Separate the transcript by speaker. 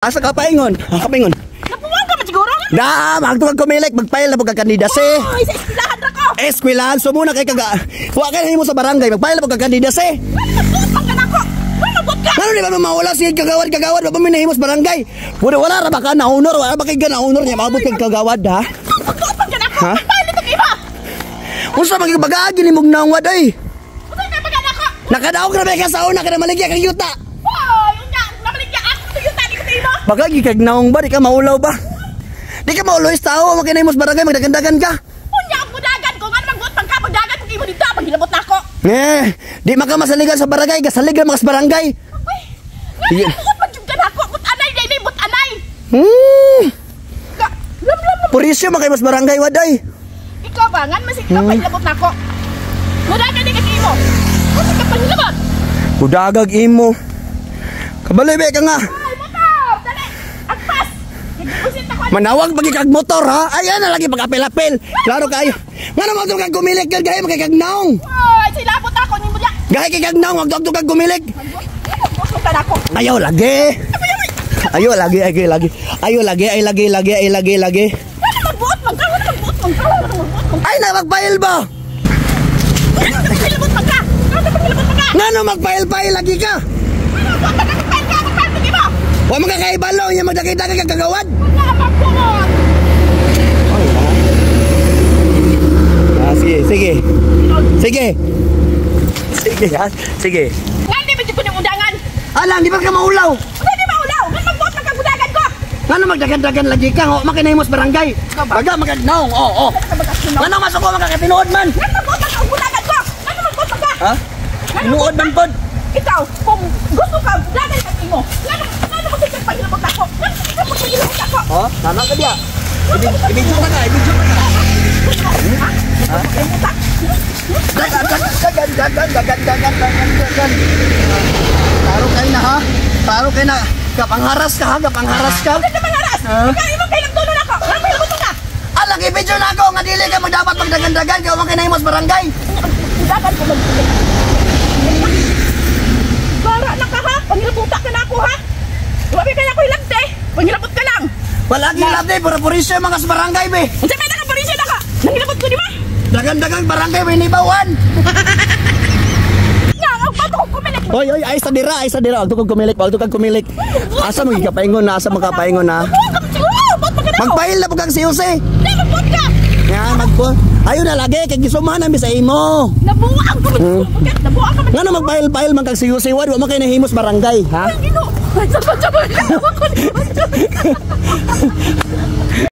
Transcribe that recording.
Speaker 1: Asa ka paingon? Ah, ka paingon.
Speaker 2: Napuwang ka man siguro.
Speaker 1: Na, magtuwag kumilik, magpail na pagka kandidase.
Speaker 2: Ay, sa eskwelahan ra ko.
Speaker 1: Eskwelahan, so muna kay kaga. Wa kay mo sa barangay, magpail na pagka kandidase.
Speaker 2: Wala magbuot man ka nako. Wala magbuot ka.
Speaker 1: Ano di ba mawala sige kagawad kagawad ba minahimos barangay? Wala wala ra ba ka na honor, wala ba kay na honor niya maabot kag kagawad ha?
Speaker 2: Magbuot man ka nako.
Speaker 1: Ha?
Speaker 2: Magpail na iba.
Speaker 1: Unsa man bagaagi ni mong naong waday?
Speaker 2: Unsa kay baga nako?
Speaker 1: Nakadaog ra ba ka sa una kada maligya kag yuta.
Speaker 2: Hoy, unya, namaligya ako sa yuta di ko sa imo.
Speaker 1: Bagagi kag naong ba di ka maulaw ba? Di ka mauloy sa tao, makinahimos barangay magdagandagan ka.
Speaker 2: Unya ang budagan ko ngano magbuot man ka magdagan ko imo dito paghilabot nako.
Speaker 1: Eh, di man ka masaligan sa barangay, gasaligan mga sa barangay.
Speaker 2: Uy.
Speaker 1: Sige.
Speaker 2: Ngano magbuot man jud ka nako? But anay day but anay. Ka, lam lam lam.
Speaker 1: Purisyo man kay mas barangay waday.
Speaker 2: Ikaw ba ngan masig ka paghilabot nako? Mudagan di ka imo. Unsa ka paghilabot?
Speaker 1: Budagag imo. Kabaloy ba ka nga?
Speaker 2: Ay, motor! Dali! Agpas! Nag-usit ako.
Speaker 1: Manawag pagi kag motor ha. Ayan na lagi pag-apel-apel. Klaro kayo. Ngano mo kag gumilik kag gay kag naong.
Speaker 2: Ay, silabot ako ni mo diya.
Speaker 1: Gay kay kag naong wag kag gumilik.
Speaker 2: Magbuot ka nako.
Speaker 1: Ayaw lagi. Ayaw lagi ay lagi. Ayaw lagi ay lagi lagi ay lagi lagi.
Speaker 2: Wala magbuot man ka, wala magbuot man ka, wala magbuot man ka.
Speaker 1: Ay na magpail ba?
Speaker 2: Wala magpahilabot man ka. Wala magpahilabot man ka.
Speaker 1: Ngano magpail-pail lagi ka?
Speaker 2: Wala magbuot man ka, magpail ka, magpail ka imo.
Speaker 1: Wa man ka kaibalo nya magdagay-dagay kag kagawad.
Speaker 2: Wala magbuot.
Speaker 1: Ah, sige, sige. Sige. Sige, ha? Sige.
Speaker 2: Nga di ba ko ni undangan?
Speaker 1: Alang, di ba ka maulaw?
Speaker 2: Wala di maulaw. Nga magbuot man ka budagan ko.
Speaker 1: Ngano magdagan-dagan lagi ka? Wa makinahimos barangay. Baga magagnaong, oo, oo. Ngano masuko makakatinuod man?
Speaker 2: Nga magbuot man ka og budagan ko. Nga magbuot man ka.
Speaker 1: Ha? Tinuod man pod.
Speaker 2: Ikaw, kung gusto ka, budagan ka imo. Nga nga mo sa pahilabot ako. Nga mo pahilabot ako.
Speaker 1: Oh, tama ka diya. Ibidyo ka ka, ibidyo ka ka.
Speaker 2: Ha?
Speaker 1: Dagan, dagan, dagan, dagan, dagan, dagan, dagan. Taro kay na ha. Taro kay na. Kapangharas ka ha, kapangharas ka.
Speaker 2: Ano naman aras?
Speaker 1: Ha?
Speaker 2: Ikaw imong kailang tulo nako. Nga pahilabot ka.
Speaker 1: Alang ibidyo na ako nga dili ka magdapat magdagan-dagan kay wa kinahimos barangay.
Speaker 2: Budagan ko mag. Bara na ka ha? Pangilabuta ka na ako ha? Wa may kaya ko hilabte. Pangilabot ka lang.
Speaker 1: Wala gi labde pura purisyo mga sa barangay be.
Speaker 2: Unsa may nakaparisyo na ka? Nangilabot ko di ba?
Speaker 1: Dagan-dagang barangay may nibawan.
Speaker 2: Nga ang bato ko kumilik.
Speaker 1: Oy, oy, ay sa dira, ay sa dira. Wag kag kumilik, wag kag kumilik. Asa mo gikapaingon na, asa mo kapaingon na. Magpail na pud kag si Jose.
Speaker 2: Di magbuot ka.
Speaker 1: Nga magpo. Ayo na lagi kay gisumahan nami sa imo.
Speaker 2: Nabuang ko man. Nabuang ka man.
Speaker 1: Ngano magpail-pail man kag si Jose, wa man kay nahimos barangay, ha?
Speaker 2: Ginoo. Ay, sabay sabay.